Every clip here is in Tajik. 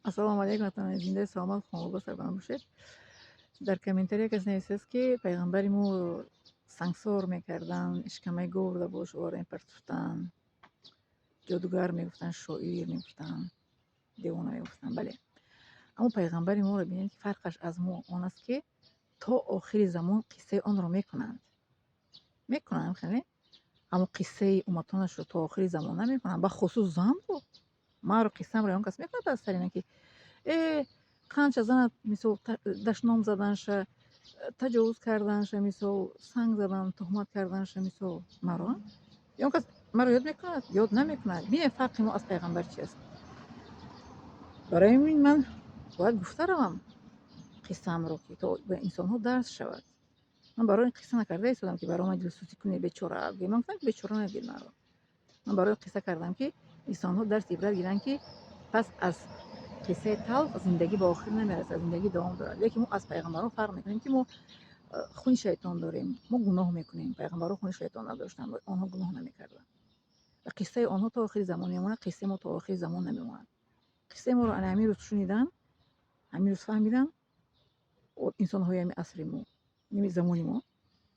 Ассалому алайкум, ватанони зиндаи саломат, хонавода сарбаланд бошед. Дар комментария касе нависааст, ки пайғамбари мо сангсор мекарданд, ишкамаи говро дар болош оварда мепартофтанд, ҷодугар мегуфтанд, шоир мегуфтанд, девона мегуфтанд. Бале, аммо пайғамбари моро бинед, ки фарқаш аз мо он аст, ки то охири замон қиссаи онро мекунанд. Мекунанд, хеле, аммо қиссаи умматонашро то охири замон намекунанд, бахусус занро. Маро қиссамро он кас мекунад аз сари ман, ки қанча занат, мисол, дашном заданша, таҷовуз карданша, мисол, санг задан, туҳмат карданша, мисол, маро он кас маро ёд мекунад? Ёд намекунад. Бинед, фарқи мо аз пайғамбар чи аст. Барои ҳамин ман бояд гуфта равам қиссаамро, ки то ба инсонҳо дарс шавад. Ман барои қисса накарда истодам, ки барои ман дилсӯзӣ кунед, бечора. Ман гуфтам, ки бечора нагӯед маро. Ман барои қисса кардам, ки инсонҳо дарси ибрат гиранд, ки пас аз қиссаи талх зиндагӣ ба охир намерасад, зиндагӣ давом дорад. Лекин мо аз пайғамбарон фарқ мекунем, ки мо хуни шайтон дорем, мо гуноҳ мекунем. Пайғамбарон хуни шайтон надоштанд, онҳо гуноҳ намекарданд ва қиссаи онҳо то охири замон мемонад. Қиссаи мо то охири замон намемонад. Қиссаи моро ана ҳамин рӯз шуниданд, ҳамин рӯз фаҳмиданд инсонҳои ҳами асри мо, ними замони мо.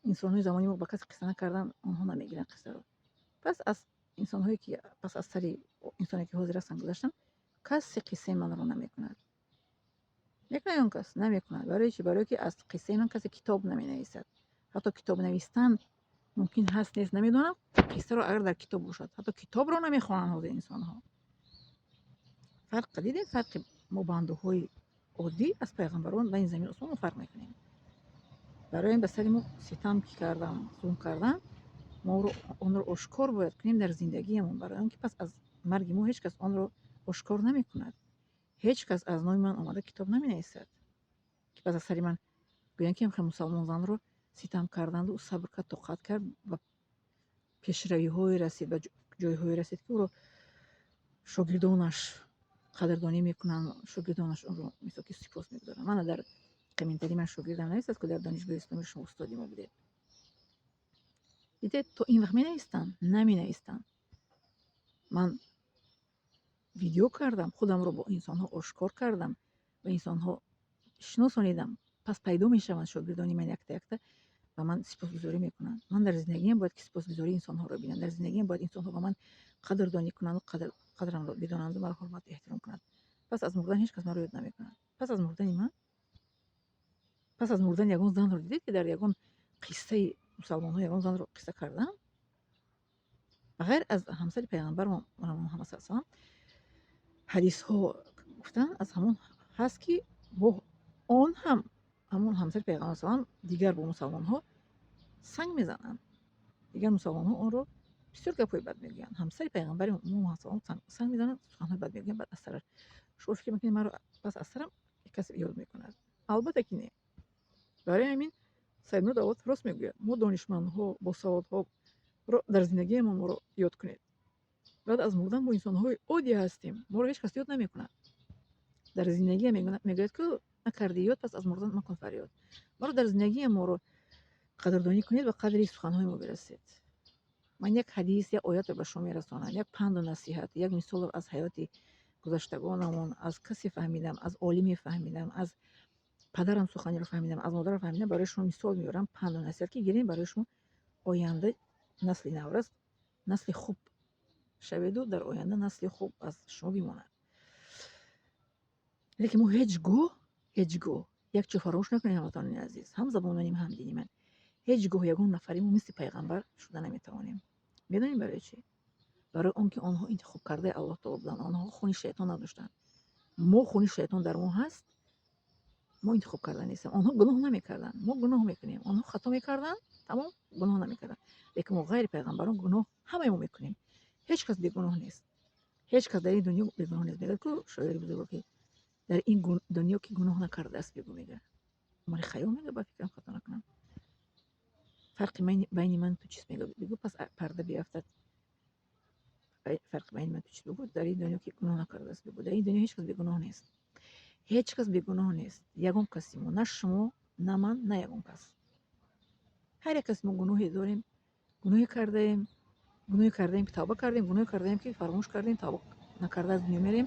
Инсонҳои замони мо ба касе қисса накарданд, онҳо намегиранд қиссаро. Пас аз инсонҳое ки пас аз сари инсоне ки ҳозир ҳастанд гузаштанд, касе қиссаи манро намекунад. Мекунад он кас? Намекунад. Барои чӣ? Барое ки аз қиссаи ман касе китоб наменависад. Ҳатто китоб навистан мумкин ҳаст, нест, намедонам. Қиссаро агар дар китоб бошад, ҳатто китобро намехонанд ҳозир инсонҳо. Фарқ дидед? Фарқи мо, бандаҳои оддӣ, аз пайғамбарон байни замин осмон мо фарқ мекунем. Барои ин ба сари мо ситам ки кардан, зулм кардан, мо онро ошкор бояд кунем дар зиндагиамон, барои он ки пас аз марги мо ҳеҷ кас онро ошкор намекунад. Ҳеҷ кас аз номи ман омада китоб наменависад, ки пас аз сари ман гӯянд, ки ҳамхел мусалмон занро ситам карданду ӯ сабр кард, тоқат кард, ба пешравиҳое расид, ба ҷойҳое расид, ки ӯро шогирдонаш қадрдонӣ мекунанд, шогирдонаш онро, мисол, ки сипос мегузоранд. Мана, дар комментарии ман шогирдам нависад, ки дар Донишгоҳи Исломӣ шумо устоди мо будед. Дидед, то ин вақт менавистанд? Наменавистанд. Ман видео кардам, худамро бо инсонҳо ошкор кардам, ба инсонҳо шиносонидам. Пас пайдо мешаванд шогирдони ман якта якта ба ман сипосгузорӣ мекунанд. Ман дар зиндагиам бояд ки сипосгузории инсонҳоро бинам. Дар зиндагиам бояд инсонҳо ба ман қадрдонӣ кунанду қадрамро бидонанду маро ҳурмату эҳтиром кунанд. Пас аз мурдан ҳеҷ кас маро ёд намекунад. Пас аз мурдани ман, пас аз мурдани ягон занро дидед, ки дар ягон қиссаи мусалмонҳо ягон занро қисса карданд, ба ғайр аз ҳамсари пайғамбар Муҳаммад са салам? Ҳадисҳо гуфтанд, аз ҳамон ҳаст, ки бо он ҳам ҳамон ҳамсари пайғамбар салам дигар бо мусалмонҳо санг мезананд, дигар мусалмонҳо онро бисёр гапҳои бад мегӯянд. Ҳамсари пайғамбари Муҳаммад салам санг мезананд, суханҳои бад мегӯянд. Баъд аз сараш шумо фикр мекунед, маро пас аз сарам касе ёд мекунад? Албатта ки не. Барои ҳамин Саидмурод Давлатов рост мегӯяд: мо донишмандҳо, босаводҳо дар зиндагиамон моро ёд кунед. Баъд аз мурдан мо инсонҳои оддӣ ҳастем, моро ҳеҷ кас ёд намекунад. Дар зиндагиам мегӯяд, ку накардӣ ёд, пас аз мурдан макун фарёд. Моро дар зиндагиам моро қадрдонӣ кунед ва қадри суханҳои мо бирасед. Ман як ҳадис, як оятро ба шумо мерасонам, як панду насиҳат, як мисолро аз ҳаёти гузаштагонамон, аз касе фаҳмидам, аз олиме фаҳмидам, аз падарам суханеро фаҳмидам, аз модарам фаҳмидам, барои шумо мисол меорам, панду насиҳат, ки гирем, барои шумо оянда насли наврас, насли хуб шаведу дар оянда насли хуб аз шумо бимонад. Лекин мо ҳеҷ гоҳ, ҳеҷ гоҳ як чиз фаромӯш накунем, ҳамватанони азиз, ҳам забонманим, ҳам дини ман: ҳеҷ гоҳ ягон нафари мо мисли пайғамбар шуда наметавонем. Медонем барои чӣ? Барои он ки онҳо интихобкардаи Аллоҳ таоло буданд, онҳо хуни шайтон надоштанд. Мо хуни шайтон дар мо ҳаст, мо интихоб карда нестем. Онҳо гуноҳ намекарданд, мо гуноҳ мекунем. Онҳо хато мекарданд, тамом, гуноҳ намекарданд, лекин мо, ғайри пайғамбарон, гуноҳ ҳамаи мо мекунем. Ҳеҷ кас бегуноҳ нест, ҳеҷ кас дар ин дунё бегуноҳ нест. Мегӯяд ку шоири бузург, ки дар ин дунё ки гуноҳ накардааст, бигӯ, мега Умари Хайём мега, ба фикрам хато накунам. Фарқи байни ман ту чист, мега, бигӯ, пас парда биафтад, фарқи байни ман ту чист, бигӯ, дар ин дунё ки гуноҳ накардааст, бигӯ. Дар ин дунё ҳеҷ кас бегуноҳ нест, ҳеҷ кас бегуноҳ нест. Ягон каси мо, на шумо, на ман, на ягон кас. Ҳар як каси мо гуноҳе дорем, гуноҳе кардаем, гуноҳе кардаем, ки тавба кардем, гуноҳе кардаем, ки фаромӯш кардем, тавба накарда аз дунё мерем.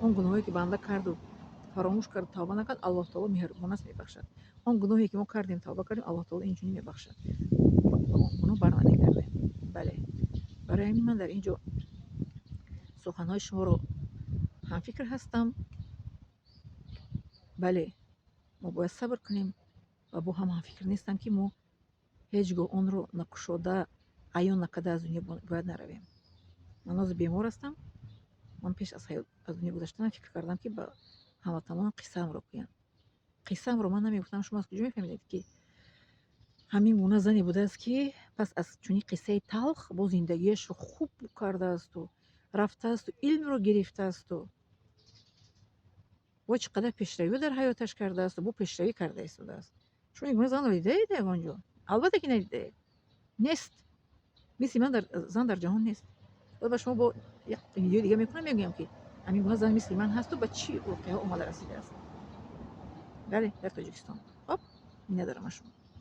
Он гуноҳое, ки банда карду фаромӯш карду тавба накард, Аллоҳ таоло меҳрубон аст, мебахшад. Он гуноҳе, ки мо кардем, тавба кардем, Аллоҳ таоло инчунин мебахшад, ба он гуноҳ барнамегардем. Бале, барои ҳамин ман дар ин ҷо суханҳои шуморо ҳамфикр ҳастам. Бале, мо бояд сабр кунем ва бо ҳам ҳамфикр нестам, ки мо ҳеҷ гоҳ онро накушода, аён накарда аз дунё бояд наравем. Ман ҳозир бемор ҳастам. Ман пеш аз ҳаёт, аз дунё гузаштанам фикр кардам, ки ба ҳамватанонам қиссаамро гӯям. Қиссаамро ман намегуфтам, шумо аз куҷо мефаҳмидед, ки ҳамин гуна зане будааст, ки пас аз чунин қиссаи талх бо зиндагиашро хуб кардаасту рафтаасту илмро гирифтаасту бо чӣ қадар пешравиҳо дар ҳаёташ кардаасту бо пешравӣ карда истодааст? Шумо ин гуна занро дидаед ягон ҷо? Албатта, ки надидаед. Нест, мисли ман зан дар ҷаҳон нест. Боз ба шумо бо як видеои дига мекунам, мегӯям, ки ҳамин гуна зан мисли ман ҳасту ба чӣ воқеаҳо омада расидааст. Бале, дар Тоҷикистон. Хоб, миннатдорам аз шумо.